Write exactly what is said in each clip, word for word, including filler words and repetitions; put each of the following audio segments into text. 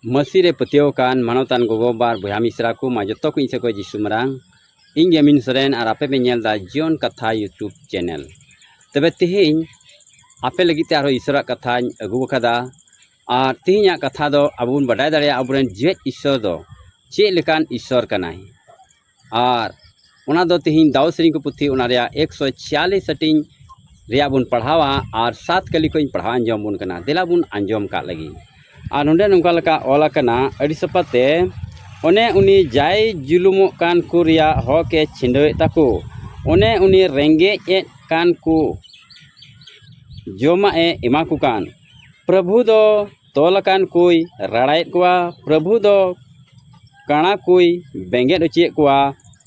ᱢᱟᱹᱥᱤ ᱨᱮ ᱯᱟᱹᱛᱭᱟᱹᱣ ᱟᱠᱟᱱ ᱢᱟᱱᱚᱛᱟᱱ ᱜᱚᱜᱚ ᱵᱟᱵᱟ ᱟᱨ ᱵᱚᱭᱦᱟ ᱢᱤᱥᱨᱟ ᱠᱚ, ᱢᱟ ᱡᱚᱛᱚ ᱠᱚ ᱤᱧ ᱥᱮᱫ ᱠᱷᱚᱱ ᱡᱤᱥᱩ ᱢᱟᱨᱟᱝ᱾ ᱤᱧ ᱜᱮ ᱟᱹᱢᱤᱱ ᱥᱚᱨᱮᱱ ᱟᱨ ᱟᱯᱮ ᱯᱮ ᱧᱮᱞ ᱮᱫᱟ ᱡᱤᱭᱚᱱ ᱠᱟᱛᱷᱟ YouTube channel᱾ ᱛᱚᱵᱮ ᱛᱮᱦᱮᱧ ᱟᱯᱮ ᱞᱟᱹᱜᱤᱫ ᱛᱮ ᱟᱨᱦᱚᱸ ᱤᱥᱚᱨᱟᱜ ᱠᱟᱛᱷᱟᱧ ᱟᱹᱜᱩ ᱟᱠᱟᱫᱟ᱾ ᱟᱨ ᱛᱮᱦᱮᱧᱟᱜ ᱠᱟᱛᱷᱟ ᱫᱚ ᱟᱵᱚ ᱵᱚᱱ ᱵᱟᱰᱟᱭ ᱫᱟᱲᱮᱭᱟᱜᱼᱟ ᱟᱵᱚᱨᱮᱱ ᱡᱮᱣᱮᱫ ᱤᱥᱚᱨ ᱫᱚ ᱪᱮᱫ ᱞᱮᱠᱟᱱ ᱤᱥᱚᱨ ᱠᱟᱱᱟᱭ᱾ ᱟᱨ ᱚᱱᱟ ᱫᱚ ᱛᱮᱦᱮᱧ ᱫᱟᱣ ᱥᱮᱨᱮᱧ ᱠᱚ ᱯᱩᱛᱷᱤ ᱚᱱᱟ ᱨᱮᱭᱟᱜ ᱮᱠᱥᱚ ᱪᱷᱤᱭᱟᱞᱤᱥ ᱦᱟᱹᱴᱤᱧ ᱨᱮᱭᱟᱜ ᱵᱚᱱ ᱯᱟᱲᱦᱟᱣᱟ ᱟᱨ ᱥᱟᱛ ᱠᱟᱹᱞᱤ ᱠᱷᱚᱱ ᱤᱧ ᱯᱟᱲᱦᱟᱣ ᱟᱸᱡᱚᱢ ᱵᱚᱱ ᱠᱟᱱᱟ᱾ ᱫᱮᱞᱟ ᱵᱚᱱ ᱟᱸᱡᱚᱢ ᱠᱟᱜ ᱞᱟᱹᱜᱤᱫ᱾ ᱟᱨ ᱱᱚᱰᱮ ᱱᱚᱝᱠᱟ ᱞᱮᱠᱟ ᱚᱞ ᱟᱠᱟᱱᱟ ᱟᱹᱰᱤ ᱥᱟᱯᱷᱟ ᱛᱮ, ᱚᱱᱮ ᱩᱱᱤ ᱡᱟᱭ ᱡᱩᱞᱩᱢᱚᱜ ᱠᱟᱱ ᱠᱚ ᱨᱮᱭᱟᱜ ᱦᱚᱠ ᱮ ᱪᱷᱤᱸᱰᱟᱹᱣᱮᱫ ᱛᱟᱠᱚ, ᱚᱱᱮ ᱩᱱᱤ ᱨᱮᱸᱜᱮᱡ ᱮᱫ ᱠᱟᱱ ᱠᱚ ᱡᱚᱢᱟᱜ ᱮ ᱮᱢᱟ ᱠᱚ ᱠᱟᱱ᱾ ᱯᱨᱚᱵᱷᱩ ᱫᱚ ᱛᱚᱞ ᱟᱠᱟᱱ ᱠᱚᱭ ᱨᱟᱲᱟᱭᱮᱫ ᱠᱚᱣᱟ, ᱯᱨᱚᱵᱷᱩ ᱫᱚ ᱠᱟᱬᱟ ᱠᱚᱭ ᱵᱮᱸᱜᱮᱫ ᱦᱚᱪᱚᱭᱮᱫ ᱠᱚᱣᱟ,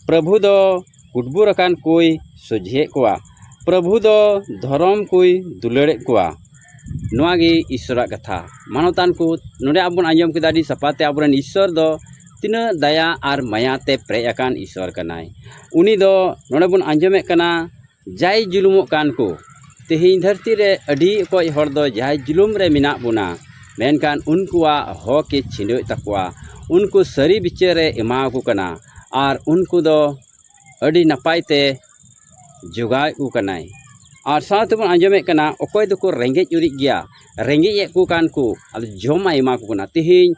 ᱯᱨᱚᱵᱷᱩ ᱫᱚ ᱠᱩᱴᱵᱩᱨ ᱟᱠᱟᱱ ᱠᱚᱭ ᱥᱚᱡᱷᱮᱭᱮᱫ ᱠᱚᱣᱟ, ᱯᱨᱚᱵᱷᱩ ᱫᱚ ᱫᱷᱚᱨᱚᱢ ᱠᱚᱭ ᱫᱩᱞᱟᱹᱲᱮᱫ ᱠᱚᱣᱟ᱾ ᱱᱚᱣᱟ ᱜᱮ ᱤᱥᱚᱨᱟᱜ ᱠᱟᱛᱷᱟ᱾ ᱢᱟᱱᱚᱛᱟᱱ ᱠᱚ, ᱱᱚᱰᱮ ᱟᱵᱚ ᱵᱚᱱ ᱟᱸᱡᱚᱢ ᱠᱮᱫᱟ ᱟᱹᱰᱤ ᱥᱟᱯᱷᱟ ᱛᱮ ᱟᱵᱚᱨᱮᱱ ᱤᱥᱚᱨ ᱫᱚ ᱛᱤᱱᱟᱹᱜ ᱫᱟᱭᱟ ᱟᱨ ᱢᱟᱭᱟ ᱛᱮ ᱯᱮᱨᱮᱡ ᱟᱠᱟᱱ ᱤᱥᱚᱨ ᱠᱟᱱᱟᱭ᱾ ᱩᱱᱤ ᱫᱚ ᱱᱚᱰᱮ ᱵᱚᱱ ᱟᱸᱡᱚᱢᱮᱫ ᱠᱟᱱᱟ ᱡᱟᱭ ᱡᱩᱞᱩᱢᱚᱜ ᱠᱟᱱ ᱠᱚ᱾ ᱛᱮᱦᱮᱧ ᱫᱷᱟᱹᱨᱛᱤ ᱨᱮ ᱟᱹᱰᱤ ᱚᱠᱚᱡ ᱦᱚᱲ ᱫᱚ ᱡᱟᱭ ᱡᱩᱞᱩᱢ ᱨᱮ ᱢᱮᱱᱟᱜ ᱵᱚᱱᱟ, ᱢᱮᱱᱠᱷᱟᱱ ᱩᱱᱠᱩᱣᱟᱜ ᱦᱚᱠ ᱮ ᱪᱷᱤᱸᱰᱟᱹᱣᱮᱫ ᱛᱟᱠᱚᱣᱟ᱾ ᱩᱱᱠᱩ ᱥᱟᱹᱨᱤ ᱵᱤᱪᱟᱹᱨ ᱮ ᱮᱢᱟᱣᱟᱠᱚ ᱠᱟᱱᱟ ᱟᱨ ᱩᱱᱠᱩ ᱫᱚ ᱟᱹᱰᱤ ᱱᱟᱯᱟᱭ ᱛᱮ ᱡᱚᱜᱟᱣᱮᱫ ᱠᱚ ᱠᱟᱱᱟᱭ᱾ ᱟᱨ ᱥᱟᱶᱛᱮ ᱵᱚᱱ ᱟᱸᱡᱚᱢᱮᱫ ᱠᱟᱱᱟ ᱚᱠᱚᱭ ᱫᱚᱠᱚ ᱨᱮᱸᱜᱮᱡ ᱩᱨᱤᱡ ᱜᱮᱭᱟ, ᱨᱮᱸᱜᱮᱡ ᱮᱫ ᱠᱚ ᱠᱟᱱ ᱠᱚ, ᱟᱫᱚ ᱡᱚᱢᱟᱜ ᱮᱢᱟ ᱠᱚ ᱠᱟᱱᱟ᱾ ᱛᱮᱦᱮᱧ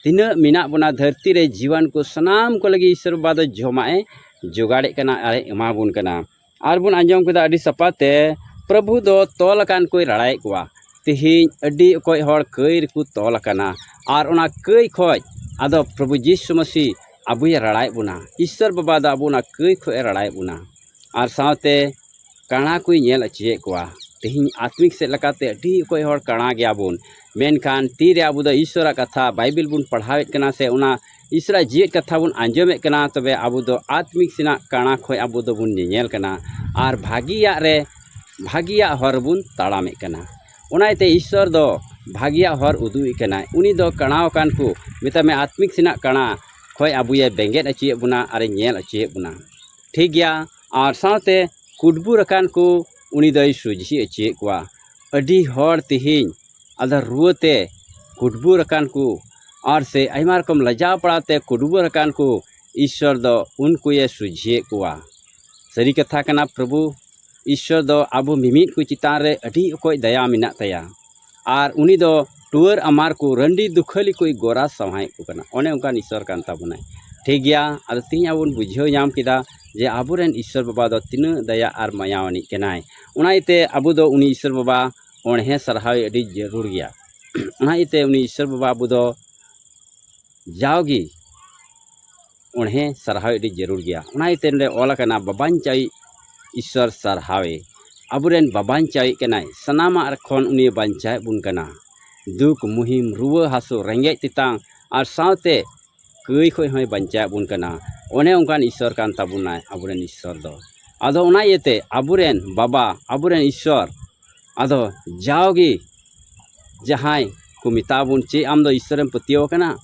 ᱛᱤᱱᱟᱹᱜ ᱢᱮᱱᱟᱜ ᱵᱚᱱᱟ ᱫᱷᱟᱹᱨᱛᱤ ᱨᱮ ᱡᱤᱣᱟᱱ ᱠᱚ ᱥᱟᱱᱟᱢ ᱠᱚ ᱞᱟᱹᱜᱤᱫ ᱤᱥᱚᱨ ᱵᱟᱵᱟ ᱫᱚ ᱡᱚᱢᱟᱜ ᱮ ᱡᱚᱜᱟᱲᱮᱫ ᱠᱟᱱᱟ ᱟᱨ ᱮ ᱮᱢᱟ ᱵᱚᱱ ᱠᱟᱱᱟ᱾ ᱟᱨ ᱵᱚᱱ ᱟᱸᱡᱚᱢ ᱠᱮᱫᱟ ᱟᱹᱰᱤ ᱥᱟᱯᱷᱟ ᱛᱮ, ᱯᱨᱚᱵᱷᱩ ᱫᱚ ᱛᱚᱞ ᱟᱠᱟᱱ ᱠᱚᱭ ᱨᱟᱲᱟᱭᱮᱫ ᱠᱚᱣᱟ᱾ ᱛᱮᱦᱮᱧ ᱟᱹᱰᱤ ᱚᱠᱚᱡ ᱦᱚᱲ ᱠᱟᱹᱭ ᱨᱮᱠᱚ ᱛᱚᱞ ᱟᱠᱟᱱᱟ ᱟᱨ ᱚᱱᱟ ᱠᱟᱹᱭ ᱠᱷᱚᱡ ᱟᱫᱚ ᱯᱨᱚᱵᱷᱩ ᱡᱤᱥᱩ ᱢᱟᱹᱥᱤ ᱟᱵᱚᱭᱮ ᱨᱟᱲᱟᱭᱮᱫ ᱵᱚᱱᱟ᱾ ᱤᱥᱚᱨ ᱵᱟᱵᱟ ᱫᱚ ᱟᱵᱚ ᱚᱱᱟ ᱠᱟᱹᱭ ᱠᱷᱚᱡ ᱮ ᱨᱟᱲᱟᱭᱮᱫ ᱵᱚᱱᱟ᱾ ᱟᱨ ᱥᱟᱶᱛᱮ ᱠᱟᱬᱟ ᱠᱚᱭ ᱧᱮᱞ ᱦᱚᱪᱚᱭᱮᱫ ᱠᱚᱣᱟ᱾ ᱛᱮᱦᱮᱧ ᱟᱛᱢᱤᱠ ᱥᱮᱫ ᱞᱮᱠᱟᱛᱮ ᱟᱹᱰᱤ ᱚᱠᱚᱡ ᱦᱚᱲ ᱠᱟᱬᱟ ᱜᱮᱭᱟ ᱵᱚᱱ, ᱢᱮᱱᱠᱷᱟᱱ ᱛᱤᱨᱮ ᱟᱵᱚ ᱫᱚ ᱤᱥᱚᱨᱟᱜ ᱠᱟᱛᱷᱟ ᱵᱟᱭᱵᱮᱞ ᱵᱚᱱ ᱯᱟᱲᱦᱟᱣᱮᱫ ᱠᱟᱱᱟ ᱥᱮ ᱚᱱᱟ ᱤᱥᱚᱨᱟᱜ ᱡᱤᱣᱮᱫ ᱠᱟᱛᱷᱟ ᱵᱚᱱ ᱟᱸᱡᱚᱢᱮᱫ ᱠᱟᱱᱟ, ᱛᱚᱵᱮ ᱟᱵᱚ ᱫᱚ ᱟᱛᱢᱤᱠ ᱥᱮᱱᱟᱜ ᱠᱟᱬᱟ ᱠᱷᱚᱡ ᱟᱵᱚ ᱫᱚᱵᱚᱱ ᱧᱮᱧᱮᱞ ᱠᱟᱱᱟ ᱟᱨ ᱵᱷᱟᱹᱜᱤᱭᱟᱜ ᱨᱮ, ᱵᱷᱟᱹᱜᱤᱭᱟᱜ ᱦᱚᱨ ᱵᱚᱱ ᱛᱟᱲᱟᱢᱮᱫ ᱠᱟᱱᱟ᱾ ᱚᱱᱟ ᱤᱭᱟᱹᱛᱮ ᱤᱥᱚᱨ ᱫᱚ ᱵᱷᱟᱹᱜᱤᱭᱟᱜ ᱦᱚᱨ ᱩᱫᱩᱜ ᱮ ᱠᱟᱱᱟᱭ᱾ ᱩᱱᱤ ᱫᱚ ᱠᱟᱬᱟᱣ ᱟᱠᱟᱱ ᱠᱚ, ᱢᱮᱛᱟᱜ ᱢᱮ, ᱟᱛᱢᱤᱠ ᱥᱮᱱᱟᱜ ᱠᱟᱬᱟ ᱠᱷᱚᱡ ᱟᱵᱚᱭᱮ ᱵᱮᱸᱜᱮᱫ ᱦᱚᱪᱚᱭᱮᱫ ᱵᱚᱱᱟ ᱟᱨᱮ ᱧᱮᱞ ᱦᱚᱪᱚᱭᱮᱫ ᱵᱚᱱᱟ᱾ ᱴᱷᱤᱠ ᱜᱮᱭᱟ᱾ ᱟᱨ ᱥᱟᱶᱛᱮ ᱠᱩᱴᱵᱩᱨ ᱟᱠᱟᱱ ᱠᱚ ᱩᱱᱤ ᱫᱚᱭ ᱥᱚᱡᱷᱮ ᱦᱚᱪᱚᱭᱮᱫ ᱠᱚᱣᱟ᱾ ᱟᱹᱰᱤ ᱦᱚᱲ ᱛᱮᱦᱮᱧ ᱟᱫᱚ ᱨᱩᱣᱟᱹ ᱛᱮ ᱠᱩᱴᱵᱩᱨ ᱟᱠᱟᱱ ᱠᱚ, ᱟᱨ ᱥᱮ ᱟᱭᱢᱟ ᱨᱚᱠᱚᱢ ᱞᱟᱡᱟᱣ ᱯᱟᱲᱟᱣ ᱛᱮ ᱠᱩᱰᱵᱚ ᱟᱠᱟᱱ ᱠᱚ ᱤᱥᱥᱚᱨ ᱫᱚ ᱩᱱᱠᱩᱭᱮ ᱥᱚᱡᱷᱮᱭᱮᱫ ᱠᱚᱣᱟ᱾ ᱥᱟᱹᱨᱤ ᱠᱟᱛᱷᱟ ᱠᱟᱱᱟ, ᱯᱨᱚᱵᱷᱩ ᱤᱥᱥᱚᱨ ᱫᱚ ᱟᱵᱚ ᱢᱤᱢᱤᱫ ᱠᱚ ᱪᱮᱛᱟᱱ ᱨᱮ ᱟᱹᱰᱤ ᱚᱠᱚᱡ ᱫᱟᱭᱟ ᱢᱮᱱᱟᱜ ᱛᱟᱭᱟ᱾ ᱟᱨ ᱩᱱᱤ ᱫᱚ ᱴᱩᱣᱟᱹᱨ ᱟᱢᱟᱨ ᱠᱚ ᱨᱟᱺᱰᱤ ᱫᱩᱠᱷᱟᱹᱞᱤ ᱠᱚᱭ ᱜᱚᱨᱟ ᱥᱟᱶᱦᱟᱭᱮᱫ ᱠᱚ ᱠᱟᱱᱟ᱾ ᱚᱱᱮ ᱚᱱᱠᱟᱱ ᱤᱥᱥᱚᱨ ᱠᱟᱱ ᱛᱟᱵᱚᱱᱟᱭ᱾ ᱴᱷᱤᱠ ᱜᱮᱭᱟ, ᱟᱫᱚ ᱛᱮᱦᱮᱧ ᱟᱵᱚ ᱵᱚᱱ ᱵᱩᱡᱷᱟᱹᱣ ᱧᱟᱢ ᱠᱮᱫᱟ ᱡᱮ ᱟᱵᱚᱨᱮᱱ ᱤᱥᱥᱚᱨ ᱵᱟᱵᱟ ᱫᱚ ᱛᱤᱱᱟᱹᱜ ᱫᱟᱭᱟ ᱟᱨ ᱢᱟᱭᱟᱣᱟᱱᱤᱡ ᱠᱟᱱᱟᱭ᱾ ᱚᱱᱟ ᱤᱭᱟᱹᱛᱮ ᱟᱵᱚ ᱫᱚ ᱩᱱᱤ ᱤᱥᱥᱚᱨ ᱵᱟᱵᱟ ᱚᱬᱦᱮ ᱥᱟᱨᱦᱟᱣ ᱟᱹᱰᱤ ᱡᱟᱹᱨᱩᱲ ᱜᱮᱭᱟ᱾ ᱚᱱᱟ ᱤᱭᱟᱹᱛᱮ ᱩᱱᱤ ᱤᱥᱥᱚᱨ ᱵᱟᱵᱟ ᱟᱵᱚ ᱫᱚ ᱡᱟᱣᱜᱮ ᱚᱬᱦᱮ ᱥᱟᱨᱦᱟᱣ ᱟᱹᱰᱤ ᱡᱟᱹᱨᱩᱲ ᱜᱮᱭᱟ᱾ ᱚᱱᱟ ᱤᱭᱟᱹᱛᱮ ᱱᱚᱰᱮ ᱚᱞ ᱟᱠᱟᱱᱟ, ᱵᱟᱵᱟᱧᱪᱟᱣᱤᱡ ᱤᱥᱥᱚᱨ ᱥᱟᱨᱦᱟᱣᱮ᱾ ᱟᱵᱚᱨᱮᱱ ᱵᱟᱵᱟᱧᱪᱟᱣᱤᱡ ᱠᱟᱱᱟᱭ, ᱥᱟᱱᱟᱢᱟᱜ ᱠᱷᱚᱱ ᱩᱱᱤ ᱵᱟᱧᱪᱟᱣᱮᱫ ᱵᱚᱱ ᱠᱟᱱᱟ᱾ ᱫᱩᱠ, ᱢᱩᱦᱤᱢ, ᱨᱩᱣᱟᱹ ᱦᱟᱹᱥᱩ, ᱨᱮᱸᱜᱮᱡ ᱛᱮᱛᱟᱝ ᱟᱨ ᱥᱟᱶᱛᱮ ᱠᱟᱹᱭ ᱠᱷᱚᱱ ᱦᱚᱸᱭ ᱵᱟᱧᱪᱟᱣᱮᱫ ᱵᱚᱱ ᱠᱟᱱᱟ᱾ ᱚᱱᱮ ᱚᱱᱠᱟᱱ ᱤᱥᱥᱚᱨ ᱠᱟᱱ ᱛᱟᱵᱚᱱᱟᱭ ᱟᱵᱚᱨᱮᱱ ᱤᱥᱥᱚᱨ ᱫᱚ᱾ ᱟᱫᱚ ᱚᱱᱟ ᱤᱭᱟᱹᱛᱮ ᱟᱵᱚᱨᱮᱱ ᱵᱟᱵᱟ, ᱟᱵᱚᱨᱮᱱ ᱤᱥᱥᱚᱨ, ᱟᱫᱚ ᱡᱟᱣᱜᱮ ᱡᱟᱦᱟᱸᱭ ᱠᱚ ᱢᱮᱛᱟ ᱵᱚᱱ, "ᱪᱮᱫ ᱟᱢ ᱫᱚ ᱤᱥᱥᱚᱨᱮᱢ ᱯᱟᱹᱛᱭᱟᱹᱣ ᱟᱠᱟᱱᱟ?"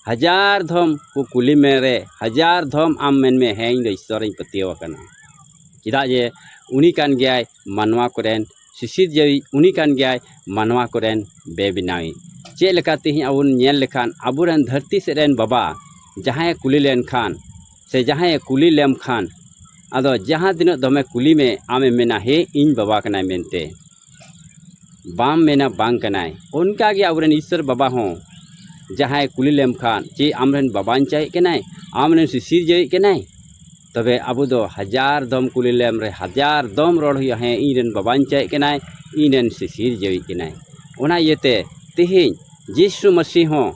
ᱦᱟᱡᱟᱨ ᱫᱷᱚᱢ ᱠᱚ ᱠᱩᱞᱤ ᱢᱮ ᱨᱮ, ᱦᱟᱡᱟᱨ ᱫᱷᱚᱢ ᱟᱢ ᱢᱮᱱ ᱢᱮ, "ᱦᱮᱸ, ᱤᱧ ᱫᱚ ᱤᱥᱥᱚᱨᱤᱧ ᱯᱟᱹᱛᱭᱟᱹᱣ ᱟᱠᱟᱱᱟ᱾" ᱪᱮᱫᱟᱜ ᱡᱮ ᱩᱱᱤ ᱠᱟᱱ ᱜᱮᱭᱟᱭ ᱢᱟᱱᱣᱟ ᱠᱚᱨᱮᱱ ᱥᱤᱥᱤᱨᱡᱟᱹᱣᱤᱡ, ᱩᱱᱤ ᱠᱟᱱ ᱜᱮᱭᱟᱭ ᱢᱟᱱᱣᱟ ᱠᱚᱨᱮᱱ ᱵᱮᱵᱮᱱᱟᱣᱤᱡ᱾ ᱪᱮᱫ ᱞᱮᱠᱟ ᱛᱮᱦᱮᱧ ᱟᱵᱚ ᱵᱚᱱ ᱧᱮᱞ ᱞᱮᱠᱷᱟᱱ, ᱟᱵᱚᱨᱮᱱ ᱫᱷᱟᱹᱨᱛᱤ ᱥᱮᱫ ᱨᱮᱱ ᱵᱟᱵᱟ ᱡᱟᱦᱟᱸᱭᱮ ᱠᱩᱞᱤ ᱞᱮᱱᱠᱷᱟᱱ, ᱥᱮ ᱡᱟᱦᱟᱸᱭᱮ ᱠᱩᱞᱤ ᱞᱮᱢ ᱠᱷᱟᱱ, ᱟᱫᱚ ᱡᱟᱦᱟᱸ ᱛᱤᱱᱟᱹᱜ ᱫᱚᱢᱮ ᱠᱩᱞᱤ ᱢᱮ, ᱟᱢᱮᱢ ᱢᱮᱱᱟ, "ᱦᱮᱸ, ᱤᱧ ᱵᱟᱵᱟ ᱠᱟᱱᱟᱭ" ᱢᱮᱱᱛᱮ᱾ ᱵᱟᱢ ᱢᱮᱱᱟ ᱵᱟᱝ ᱠᱟᱱᱟᱭ᱾ ᱚᱱᱠᱟ ᱜᱮ ᱟᱵᱚᱨᱮᱱ ᱤᱥᱥᱚᱨ ᱵᱟᱵᱟ ᱦᱚᱸ ᱡᱟᱦᱟᱸᱭ ᱠᱩᱞᱤ ᱞᱮᱢ ᱠᱷᱟᱱ, "ᱪᱮᱫ ᱟᱢᱨᱮᱱ ᱵᱟᱵᱟᱧᱪᱟᱣᱤᱡ ᱠᱟᱱᱟᱭ? ᱟᱢᱨᱮᱱ ᱥᱤᱥᱤᱨᱡᱟᱹᱣᱤᱡ ᱠᱟᱱᱟᱭ?" ᱛᱚᱵᱮ ᱟᱵᱚ ᱫᱚ ᱦᱟᱡᱟᱨ ᱫᱚᱢ ᱠᱩᱞᱤ ᱞᱮᱢ ᱨᱮ ᱦᱟᱡᱟᱨ ᱫᱚᱢ ᱨᱚᱲ ᱦᱩᱭᱩᱜᱼᱟ, "ᱦᱮᱸ, ᱤᱧᱨᱮᱱ ᱵᱟᱵᱟᱧᱪᱟᱣᱤᱡ ᱠᱟᱱᱟᱭ, ᱤᱧᱨᱮᱱ ᱥᱤᱥᱤᱨᱡᱟᱹᱣᱤᱡ ᱠᱟᱱᱟᱭ᱾" ᱚᱱᱟ ᱤᱭᱟᱹᱛᱮ ᱛᱮᱦᱮᱧ ᱡᱤᱥᱩ ᱢᱟᱹᱥᱤ ᱦᱚᱸ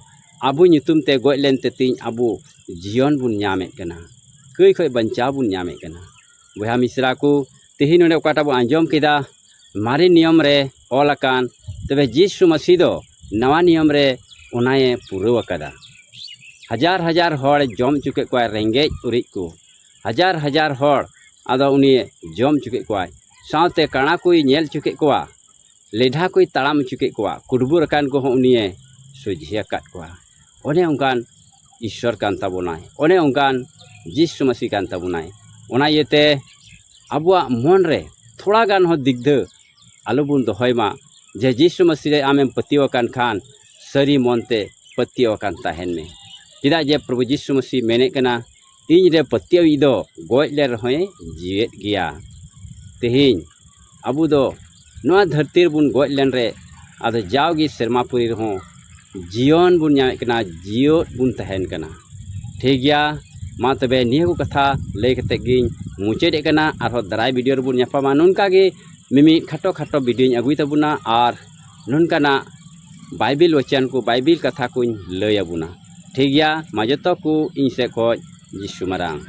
ᱟᱵᱚ ᱧᱩᱛᱩᱢ ᱛᱮ ᱜᱚᱡ ᱞᱮᱱᱛᱮ ᱛᱮᱦᱮᱧ ᱟᱵᱚ ᱡᱤᱭᱚᱱ ᱵᱚᱱ ᱧᱟᱢᱮᱫ ᱠᱟᱱᱟ, ᱠᱟᱹᱭ ᱠᱷᱚᱱ ᱵᱟᱧᱪᱟᱣ ᱵᱚᱱ ᱧᱟᱢᱮᱫ ᱠᱟᱱᱟ᱾ ᱵᱚᱭᱦᱟ ᱢᱤᱥᱨᱟ ᱠᱚ, ᱛᱮᱦᱮᱧ ᱱᱚᱰᱮ ᱚᱠᱟᱴᱟᱜ ᱵᱚᱱ ᱟᱸᱡᱚᱢ ᱠᱮᱫᱟ, ᱢᱟᱨᱮ ᱱᱤᱭᱚᱢ ᱨᱮ ᱚᱞ ᱟᱠᱟᱱ, ᱛᱚᱵᱮ ᱡᱤᱥᱩ ᱢᱟᱹᱥᱤ ᱫᱚ ᱱᱟᱣᱟ ᱱᱤᱭᱚᱢ ᱨᱮ ᱚᱱᱟᱭᱮ ᱯᱩᱨᱟᱹᱣ ᱟᱠᱟᱫᱟ᱾ ᱦᱟᱡᱟᱨ ᱦᱟᱡᱟᱨ ᱦᱚᱲ ᱡᱚᱢ ᱦᱚᱪᱚ ᱠᱮᱫ ᱠᱚᱣᱟᱭ, ᱨᱮᱸᱜᱮᱡ ᱚᱨᱮᱡ ᱠᱚ, ᱦᱟᱡᱟᱨ ᱦᱟᱡᱟᱨ ᱦᱚᱲ ᱟᱫᱚ ᱩᱱᱤ ᱡᱚᱢ ᱦᱚᱪᱚ ᱠᱮᱫ ᱠᱚᱣᱟᱭ᱾ ᱥᱟᱶᱛᱮ ᱠᱟᱬᱟ ᱠᱚᱭ ᱧᱮᱞ ᱦᱚᱪᱚ ᱠᱮᱫ ᱠᱚᱣᱟ, ᱞᱮᱰᱷᱟ ᱠᱚᱭ ᱛᱟᱲᱟᱢ ᱦᱚᱪᱚ ᱠᱮᱫ ᱠᱚᱣᱟ, ᱠᱩᱰᱵᱩ ᱟᱠᱟᱱ ᱠᱚᱦᱚᱸ ᱩᱱᱤᱭᱮ ᱥᱚᱡᱷᱮ ᱟᱠᱟᱫ ᱠᱚᱣᱟ᱾ ᱚᱱᱮ ᱚᱱᱠᱟᱱ ᱤᱥᱥᱚᱨ ᱠᱟᱱ ᱛᱟᱵᱚᱱᱟᱭ, ᱚᱱᱮ ᱚᱱᱠᱟᱱ ᱡᱤᱥᱩ ᱢᱟᱹᱥᱤ ᱠᱟᱱ ᱛᱟᱵᱚᱱᱟᱭ᱾ ᱚᱱᱟ ᱤᱭᱟᱹᱛᱮ ᱟᱵᱚᱣᱟᱜ ᱢᱚᱱ ᱨᱮ ᱛᱷᱚᱲᱟ ᱜᱟᱱ ᱦᱚᱸ ᱫᱤᱜᱽᱫᱷᱟᱹ ᱟᱞᱚᱵᱚᱱ ᱫᱚᱦᱚᱭ ᱢᱟ, ᱡᱮ ᱡᱤᱥᱩ ᱢᱟᱹᱥᱤ ᱨᱮ ᱟᱢᱮᱢ ᱯᱟᱹᱛᱭᱟᱹᱣ ᱟᱠᱟᱱ ᱠᱷᱟᱱ ᱥᱟᱹᱨᱤ ᱢᱚᱱ ᱛᱮ ᱯᱟᱹᱛᱭᱟᱹᱣ ᱟᱠᱟᱱ ᱛᱟᱦᱮᱱ ᱢᱮ᱾ ᱪᱮᱫᱟᱜ ᱡᱮ ᱯᱨᱚᱵᱷᱩ ᱡᱤᱥᱩ ᱢᱟᱹᱥᱤ ᱢᱮᱱᱮᱫ ᱠᱟᱱᱟ, ᱤᱧ ᱨᱮ ᱯᱟᱹᱛᱭᱟᱹᱣᱤᱡ ᱫᱚ ᱜᱚᱡ ᱞᱮᱱ ᱨᱮᱦᱚᱸᱭ ᱡᱤᱣᱮᱫ ᱜᱮᱭᱟ᱾ ᱛᱮᱦᱮᱧ ᱟᱵᱚ ᱫᱚ ᱱᱚᱣᱟ ᱫᱷᱟᱹᱨᱛᱤ ᱨᱮᱵᱚᱱ ᱜᱚᱡ ᱞᱮᱱ ᱨᱮ, ᱟᱫᱚ ᱡᱟᱣᱜᱮ ᱥᱮᱨᱢᱟ ᱯᱩᱨᱤ ᱨᱮᱦᱚᱸ ᱡᱤᱭᱚᱱ ᱵᱚᱱ ᱧᱟᱢᱮᱫ ᱠᱟᱱᱟ, ᱡᱤᱭᱚᱫ ᱵᱚᱱ ᱛᱟᱦᱮᱱ ᱠᱟᱱᱟ᱾ ᱴᱷᱤᱠ ᱜᱮᱭᱟ, ᱢᱟ ᱛᱚᱵᱮ ᱱᱤᱭᱟᱹ ᱠᱚ ᱠᱟᱛᱷᱟ ᱞᱟᱹᱭ ᱠᱟᱛᱮ ᱜᱤᱧ ᱢᱩᱪᱟᱹᱫᱮᱫ ᱠᱟᱱᱟ᱾ ᱟᱨᱦᱚᱸ ᱫᱟᱨᱟᱭ ᱵᱷᱤᱰᱤᱭᱳ ᱨᱮᱵᱚᱱ ᱧᱟᱯᱟᱢᱟ᱾ ᱱᱚᱝᱠᱟ ᱜᱮ ᱢᱤᱢᱤᱫ ᱠᱷᱟᱴᱚ ᱠᱷᱟᱴᱚ ᱵᱷᱤᱰᱤᱭᱳᱧ ᱟᱹᱜᱩᱭ ᱛᱟᱵᱚᱱᱟ, ᱟᱨ ᱱᱚᱝᱠᱟᱱᱟᱜ ᱵᱟᱭᱵᱮᱞ ᱵᱟᱪᱚᱱ ᱠᱚ, ᱵᱟᱭᱵᱮᱞ ᱠᱟᱛᱷᱟ ᱠᱚᱧ ᱞᱟᱹᱭ ᱟᱵᱚᱱᱟ᱾ ᱴᱷᱤᱠ ᱜᱮᱭᱟ, ᱢᱟ ᱡᱚᱛᱚ ᱠᱚ ᱤᱧ ᱥᱮᱫ ᱠᱷᱚᱱ ᱡᱤᱥᱩ ᱢᱟᱨᱟᱝ᱾